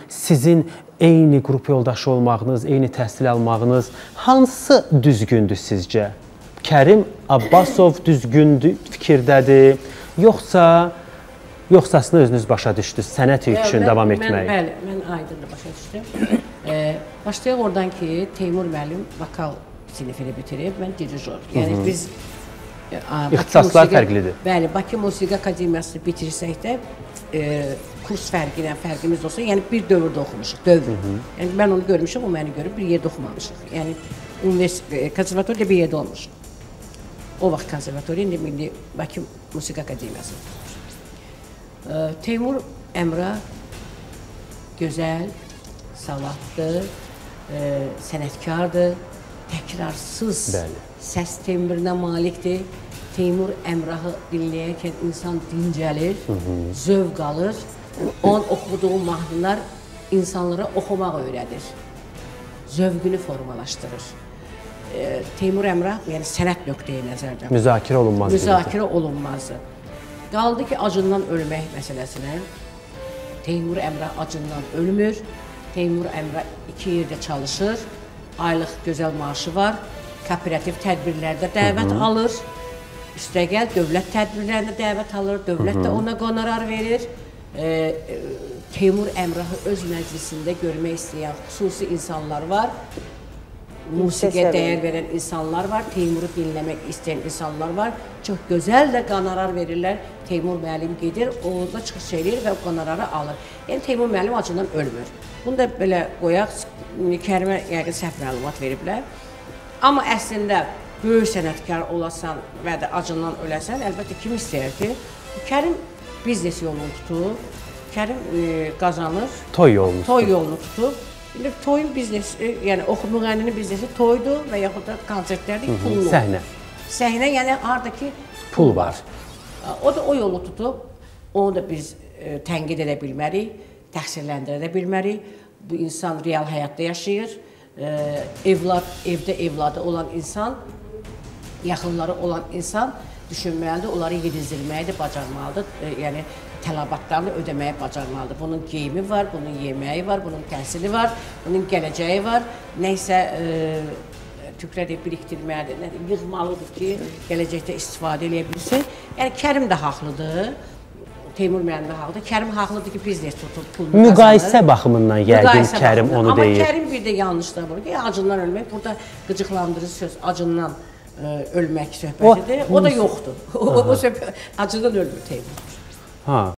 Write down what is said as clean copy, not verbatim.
Sizin eyni qrup yoldaşı olmağınız, eyni təhsil almağınız hansı düzgündür sizcə? Kərim Abbasov düzgündür, fikirdədir, yoxsa aslında özünüz başa düşdünüz sənət üçün davam etmək? Bəli, mən aydındır başa düşdüm. Başlayaq oradan ki, Teymur müəllim vokal sinifini bitirib, mən dirijor. Yəni biz İxtisaslar fərqlidir. Bəli, Bakı Musiqi Akademiyasını bitirsək də kurs fərqi ilə fərqimiz olsa, yəni bir dövrdə oxumuşuq, dövr. Yəni mən onu görmüşüm, o məni görüb, bir yerdə oxumamışıq. Yəni konservatoriyada bir yerdə olmuşuq. O vaxt konservatoriya, indi Milli Bakı Musiqi Akademiyası. Teymur Əmrah gözəl, savadlı, sənətkardır, təkrarsız səs tembrinə malikdir. Teymur Əmrahı dinləyərkən insan dincəlir, zövq alır. Onun oxuduğu mahnılar insanlara oxumaq öyrədir, zövqünü formalaşdırır. Teymur Əmrah, yəni sənət nöqteyi nəzərdən. Müzakirə olunmaz. Müzakirə olunmazdı. Qaldı ki, acından ölmək məsələsinə. Teymur Əmrah acından ölmür. Teymur Əmrah 2 yerdə çalışır. Aylıq gözəl maaşı var. Kooperativ tədbirlərdə dəvət alır. Üstəgəl dövlət tədbirlərində dəvət alır. Dövlət də ona qonorar verir. Teymur Əmrahı öz məclisində görmək istəyən xüsusi insanlar var. Musiqiyə dəyər verən insanlar var, Teymuru dinləmək istəyən insanlar var. Çox gözəl də qonorar verirlər. Teymur müəllim gedir, orada çıxış eləyir və qonorarı alır. Yəni Teymur müəllim acından ölmür. Bunu da belə qoyaq, Kərimə yəqin səhv məlumat veriblər. Amma əslində böyük sənətkar olasan və də acından öləsən, əlbəttə kim istəyər ki, Kərim biznes yolunu tutub, Kərim qazanır. Toy yolunu tutub. Toy yolunu tutub. İndi toyun biznesi, yəni müğənninin biznesi toydur və yaxud da konsertlərdir, pullu. Səhnə. Səhnə, yəni harada ki pul var. O da o yolu tutub, onu da biz tənqid edə bilmərik, təqsirləndirə də bilmərik. Bu insan real həyatda yaşayır. Evlad, evdə evladı olan insan, yaxınları olan insan düşünməlidir, onları yedizdirməyi də bacarmalıdır. Yəni tələbatlarını ödəməyi bacarmalıdır. Bunun geyimi var, bunun yeməyi var, bunun təhsili var, bunun gələcəyi var. Nəysə tükrə deyib birikdirməlidir, yığmalıdır ki, gələcəkdə istifadə eləyə bilsin. Yəni Kərim də haqlıdır, Teymur müəllim də haqlıdır. Kərim haqlıdır ki, biznes tutub, pulunu qazanır. Müqayisə baxımından yəqin Kərim onu deyir. Amma Kərim bir də yanlış da var ki, acından ölmək, burada qıcıqlandırıcı söz acından ölmək söhbətidir. O da yoxdur. O söhbət acından ölmür Teymur. Ha.